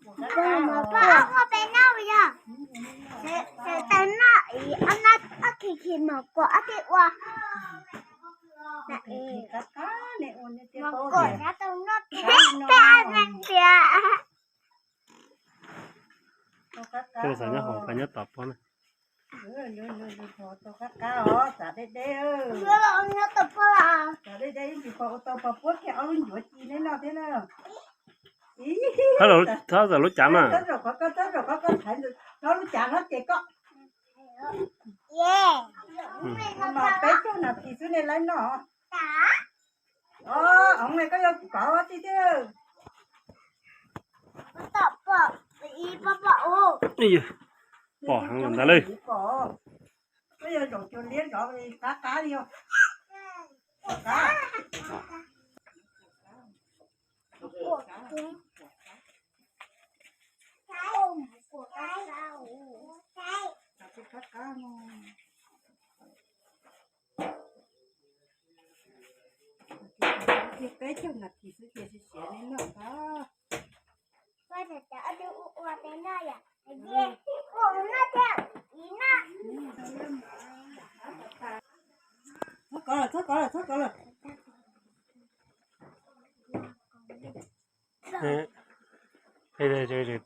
Pog, pog peb noj yog, sawv daws noj ib ob noj, ob khis khis mov kuam ob tib ua. Mov kuam sab tau noj peb peb ob leeg tias. Nyob hauv pas nyob tom pog na. Tau qab qab os, txav deb deb. Txav deb deb ib ntsis pog ua tau pog puab kiag ob lub ncuav ci neb noj thiab na. Thab txam lub cav mas. Txhob zaum qhov koj, txhob zaum qhov koj thaiv rau lub cav no ces koj. Mas peb caug nas this xwb nej laib noj. Os, hov ne koj yuav kov tij thiab. Pom heev ntag lawm. Koj yuav zaum cua liab zov qab qab li os. Peb caug nas this xwb ces siav siav neb noj ntag. Txhob kov lawm, txhob kov lawm, txhob kov lawm.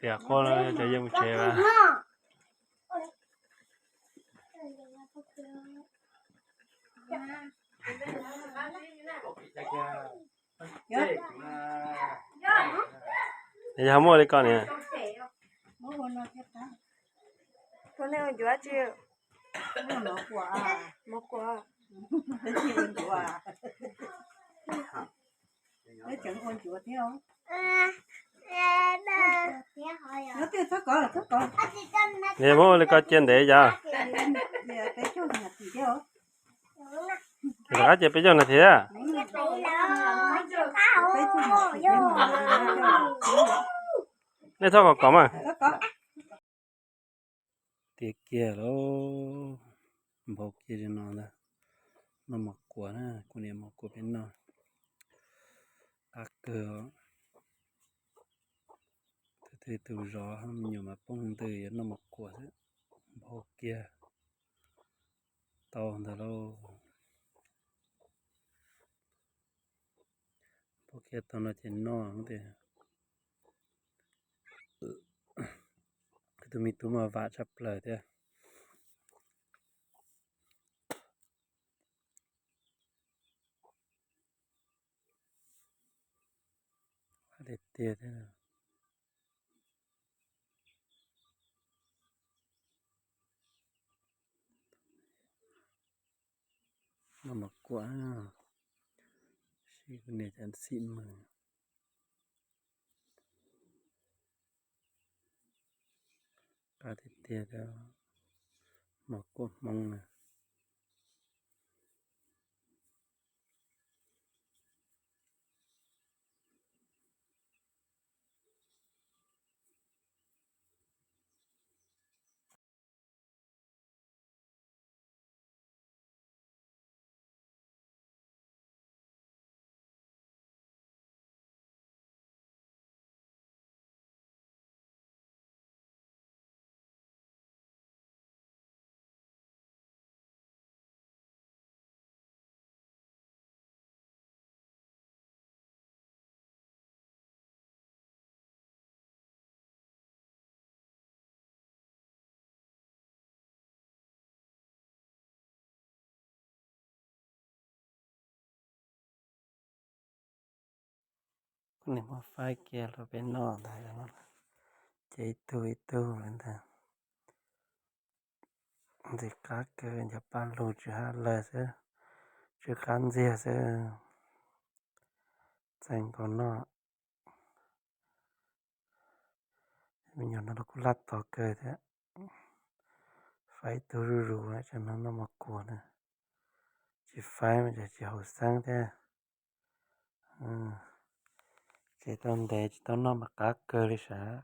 Tias qhua cov yeej mus tsev lawm. Yog muaj li ko niam. Ua nej ua ncuav tsi? Mov kuam. Neb tseem ua ncuav thiab os. Nyob twj txhob kov, txhob kov. Niam muab ua li ko cia ntev yom. Peb caug nas this thiab os. Rov qab cia peb caug nas this thiab. Nej txhob kov kov mas. Tiav kiag lauj, nphau kiag li no ntag. Noj mov kuam na, kuv niam mov kuam peb noj. Qab kawg os. Tus twg tus zov me nyuam mas poob ntws yuav noj mov kuam xwb. Nphau kiag tau ntawd lauj. Nphau kiag tau no ces noj tias. Kuv tus me tub mas vam tshaj plaws thiab. Vam tiag tiag thiab. Noj mov kuam, sib kuv niam cov xim mus. Qab tiag tiag thiab, mov kuam Hmoob na. Kuv niam muab faib kiag rau peb noj ntag. Ces ib tug ib tug li ntag. Ntxim qab kawg, cov paj lug tsw hab lawg xwb, tsw qab ntxiag xwb. Txaus nkaus noj. Me nyuam no los kuj laj tos kawg thiab. Faib tug zuj zus, tsam no noj mov kuas na. Tsis faib mas cas tsis haum xeeb thiab. Tsev tau ntev tsis tau noj mas qab kawg li sav.